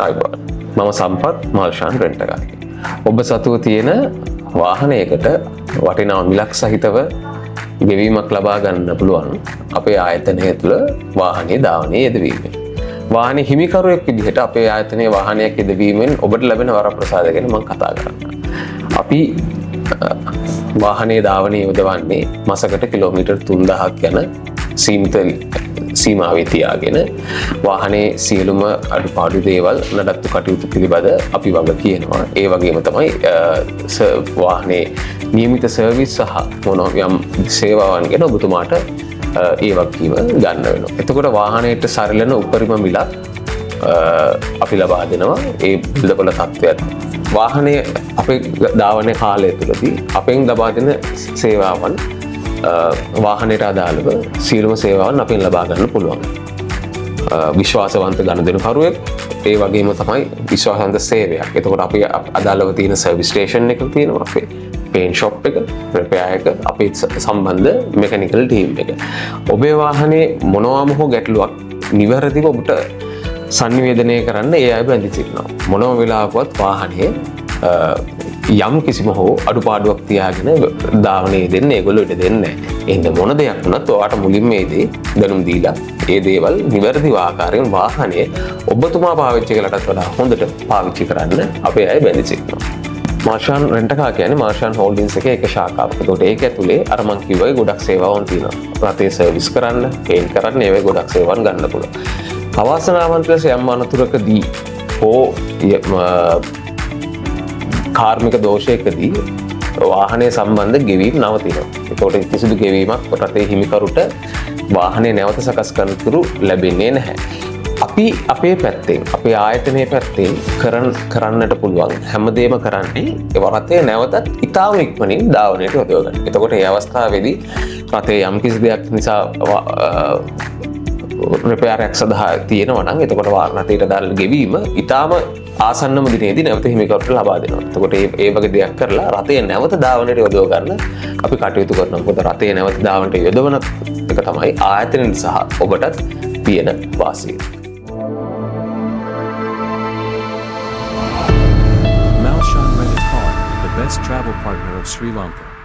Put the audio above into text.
ආයුබෝවන්. මම සම්පත් මල්ෂාන් රෙන්ට් එකේ. ඔබ සතුව තියෙන වාහනයකට වටිනා මිලක් සහිතව ගෙවීමක් ලබා ගන්න පුළුවන් අපේ ආයතනය තුළ වාහනේ ධාවනයේ යෙදවීමෙන්. වාහනේ හිමිකරුවෙක් විදිහට අපේ ආයතනයේ වාහනයක් යෙදවීමෙන් ඔබට ලැබෙන වරප්‍රසාද ගැන මම කතා කරන්න. අපි වාහනේ ධාවනයේ යොදවන්නේ මසකට කිලෝමීටර් 3000ක් යන සීමිත සීමාවේ තියාගෙන වාහනේ සියලුම අඩුපාඩු දේවල් නඩත්තු කටයුතු පිළිබඳ අපි වග කියනවා. ඒ වගේම තමයි වාහනේ නියමිත සර්විස් සහ මොනවා යම් සේවාවන් ගැන ඔබතුමාට ඒ වගකීම ගන්න වෙනවා. එතකොට වාහනයට සරිලන උපරිම මිලක් අපි ලබා දෙනවා ඒ වෙළඳපොළ තත්ත්වයට. වාහනය අපේ ධාවනය කාලය තුළදී අපෙන් ලබා දෙන සේවාවන්, වාහනයට අදාළව සියලුම සේවාවන් අපෙන් ලබා ගන්න පුළුවන්. විශ්වාසවන්ත ගනුදෙනුකරුවෙක්, ඒ වගේම තමයි විශ්වාසවන්ත සේවයක්. එතකොට අපි අදාළව තියෙන සර්විස් ස්ටේෂන් එක තියෙනවා, අපේ පේන්ට් ෂොප් එක, රිපෙයාර් එක, අපේ සම්බන්ධ මෙකැනිකල් ටීම් එක. ඔබේ වාහනේ මොනවාම හෝ ගැටලුවක් නිවැරදිව ඔබට සන්නිවේදනය කරන්න ඒ අය බැඳී සිටිනවා. මොනම වෙලාවකවත් වාහනේ යම් කිසිම හෝ අඩුපාඩුවක් තියාගෙන ධාවනය දෙන්න ඒගොල්ලෝ ඉඩ දෙන්නේ නැහැ. ඒ හින්දා මොන දෙයක් වුණත් ඔයාට මුලින්ම මේ දේ දැනුම් දීලා ඒ දේවල් නිවැරදි ආකාරයෙන් වාහනය ඔබතුමා පාවිච්චි කළටත් වඩා හොඳට පාවිච්චි කරන්න අපේ අය බැඳී සිටිනවා. මාර්ෂාන් රෙන්ට් කා කියන්නේ මාර්ෂාන් හෝල්ඩින්ග්ස් එකේ එක ශාඛාවක්. ඒතකොට ඒක ඇතුලේ අර මං කිව්වා වගේ ගොඩක් සේවාවන් තියෙනවා. රථේ සර්විස් කරන්න, පේන්ට් කරන්න, ඒ වගේ ගොඩක් සේවාවන් ගන්න පුළුවන්. අවාසනාවන්ත ලෙස යම් අනතුරකදී හෝ කාර්මික දෝෂයකදී වාහනය සම්බන්ධ ගෙවීම් නවතිනවා. එතකොට කිසිදු ගෙවීමක් රථේ හිමිකරුට වාහනය නැවත සකස් කරන තුරු ලැබෙන්නේ නැහැ. අපි අපේ පැත්තෙන්, අපේ ආයතනයේ පැත්තෙන් කරන්නට පුළුවන් හැමදේම කරන්නේ ඒ රථය නැවතත් ඉතාම ඉක්මනින් ධාවනයට යොදව ගන්න. එතකොට ඒ අවස්ථාවේදී රථයේ යම් කිසි දෙයක් නිසා රිපෙයාරයක් සඳහා තියෙනවා නම්, එතකොට රථයට අදාළ ගෙවීම ඉතාම ආසන්නම දිනේදී නැවත හිමිකරුට ලබා දෙනවා. එතකොට ඒ ඒ වගේ දෙයක් කරලා රථය නැවත ධාවනයට යොදව ගන්න අපි කටයුතු කරනවා. මොකද රථය නැවත ධාවනයට යොදවන එක තමයි ආයතනයට සහ ඔබටත් තියෙන වාසිය. Malshan Rent a Car, the best travel partner of Sri Lanka.